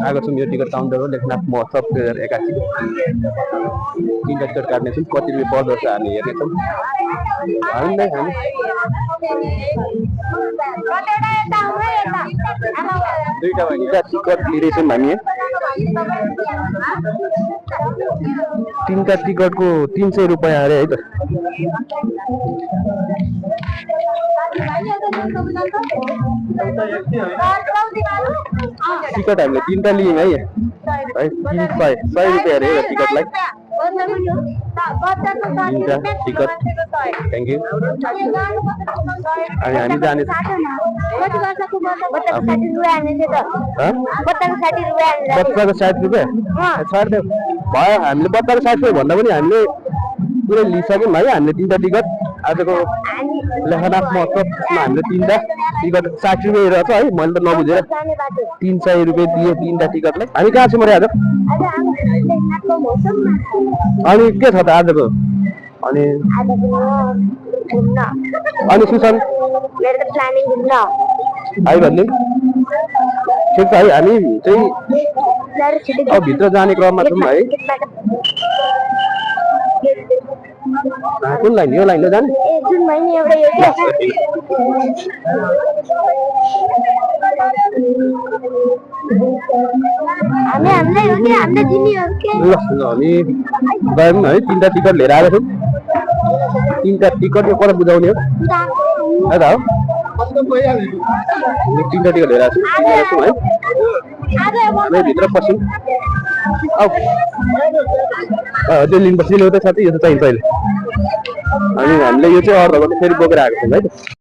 आएको छौँ यो टिकट काउन्टर हो लेखनाथ महोत्सव 2081 तीनटा टिकट काट्नेछौँ कति रुपियाँ पर्दो रहेछ हामी हेर्नेछौँ दुईटा टिकट लिँदैछौँ हामी तीनटा टिकटको 300 रुपियाँ अरे है त टिकट हामीले तीनटा लियौँ है 100 रुपियाँ अरे टिकटलाई तीनटा टिकट थ्याङ्क यू अनि हामी जाने बच्चाको 60 रुपियाँ छाड्दै भयो हामीले बच्चाको 60 रुपियाँ भन्दा पनि हामीले पुरै लिइसक्यौँ है हामीले तीनटा टिकट आजको लेखनाथ महोत्सवमा हामीले तीनटा टिकट 60 रुपियाँ रहेछ है मैले त नबुझेर 300 रुपियाँ दिएँ तीनटा टिकटलाई हामी कहाँ छौँ आज अनि के छ त आजको अनि सुशान्त है भन्ने ठिक छ है हामी चाहिँ अब भित्र जाने क्रममा छौँ है कुन लाइन यो लाइनमा जाने हामी गयौँ है तीनटा टिकट लिएर आएको छौँ तीनटा टिकट यो कता बुझाउने हो है त हो तीनटा टिकट लिएर आएको छौँ है हामी भित्र पस्यौँ त्यो लिनुपर्छ ल्याउँदै साथै यो चाहिँ चाहिन्छ अहिले अनि हामीले यो चाहिँ अर्डर गर्दै फेरि बोकेर आएको छौँ है त